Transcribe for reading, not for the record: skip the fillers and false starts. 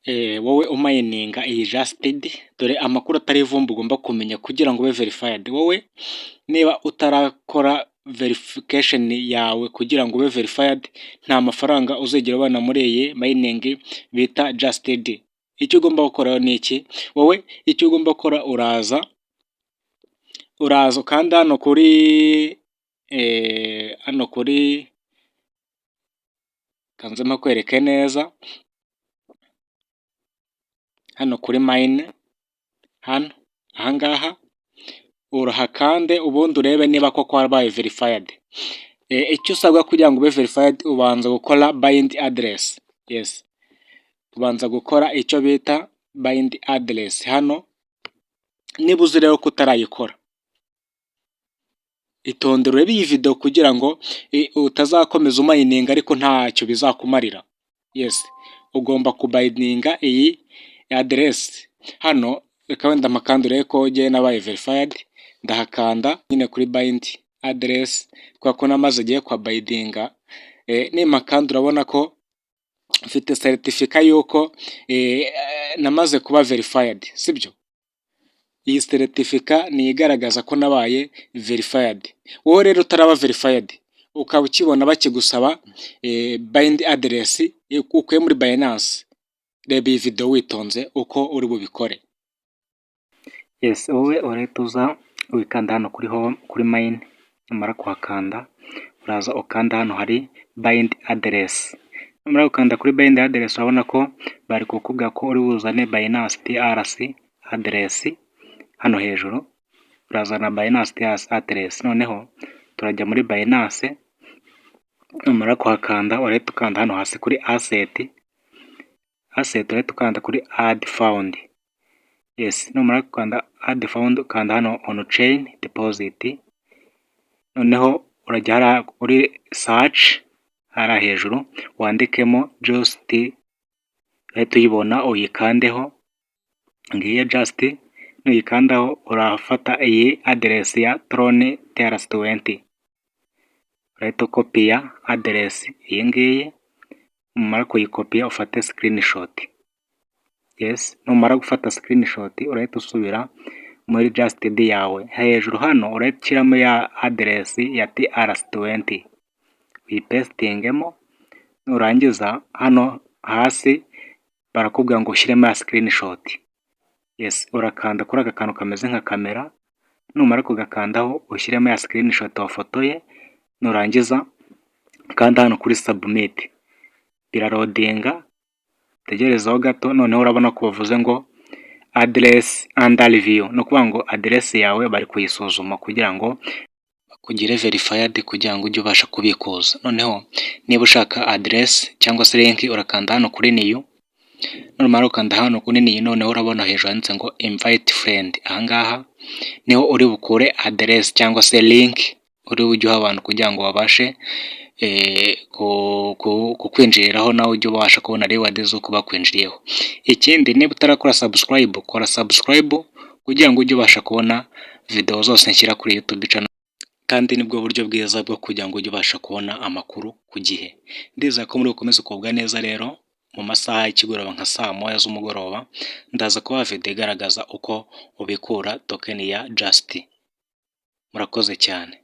Wowe umayininga iyi JustD, dore amakuru atari ivumbi ugomba kumenya kugira ngo ube verified. Wowe niba utarakora verification yawe kugira ngo ube verified, nta mafaranga uzigera ubona muri iyi mining bita JustD. Icyo ugomba gukora ni iki? Wowe icyo ugomba gukora, uraza ukanda hano kuri, kanze mpakwereke neza, hano kuri mine, hano ahangaha urahakande, ubundi urebe niba koko warabaye verified. Icyo usabwa kugira ngo ube verified, ubanza gukora bind address. Yes, ubanza gukora icyo bita bind address hano. Niba uzi rero ko utarayikora, itondere urebe iyi video kugira ngo utazakomeza umayininga ariko ntacyo bizakumarira. Yes, ugomba kubayindinga iyi address hano. Reka wenda mpakande urebe ko njyewe nabaye verified. Ndahakanda nyine kuri bind address kubera ko namaze igihe kwa bayindinga. Nimpakanda, urabona ko mfite seritifika y'uko namaze kuba verified, sibyo? Iyi seritifika ni igaragaza ko nabaye verified. Wowe rero utaraba verified, ukaba ukibona bakigusaba bind address ukuye muri Binance, reba iyi video witonze uko uri bubikore. Yes, wowe urahita uza wikanda hano kuri home, kuri mine. Numara kuhakanda, uraza ukanda hano hari bind address. Numara gukanda kuri bind address, urabona ko bari kukubwira ko uri buzane Binance TRC address. Hano hejuru urazana Binance TRC address. Noneho turajya muri Binance. Numara kuhakanda, urahita ukanda hano hasi kuri asset. Asset, urahita ukanda kuri add fund. Yes, numara gukanda add fund, ukanda hano on chain deposit. Noneho urajya hariya kuri search, hariya hejuru wandikemo Just, urahita uyibona uyikandeho. Ngiyo Just. Nuyikandaho, urafata iyi address ya Tron TRC20, urahita ukopiya address iyi ngiyi. Numara kuyikopiya, ufate screenshot. Yes, numara gufata screenshot, urahita usubira muri JustD yawe. Hejuru hano urahita ushyiramo ya address ya TRC20, uyipesitingemo. Nurangiza, hano hasi barakubwira ngo ushyiremo ya screenshot. Yes, urakanda kuri aka kantu kameze nka kamera. Numara kugakandaho, ushyiremo ya screenshot wafotoye. Nurangiza, ukanda hano kuri submit, birarodinga, utegerezeho gato. Noneho urabona ko bavuze ngo "Address under review", ni ukuvuga ngo address yawe bari kuyisuzuma kugira ngo bakugire verified, kugira ngo ujye ubasha kubikuza. Noneho niba ushaka address cyangwa se link, urakanda hano kuri new. Numara gukanda hano kuri new, noneho urabona hejuru handitse ngo "Invite friend". Ahangaha niho uri bukure address cyangwa se link uri bujye uha abantu kugira ngo babashe kukwinjiriraho, nawe ujye ubasha kubona reward z'uko bakwinjiriyeho. Ikindi, niba utarakora subscribe, kora subscribe kugira ngo ujye ubasha kubona video zose nshyira kuri YouTube channel, kandi nibwo buryo bwiza bwo kugira ngo ujye ubasha kubona amakuru ku gihe. Ndizera ko muri bukomeze kugubwa neza. Rero mu masaha y'ikigoroba, nka saa 1 z'umugoroba, ndaza kubaha video igaragaza uko ubikura token ya Just. Murakoze cyane.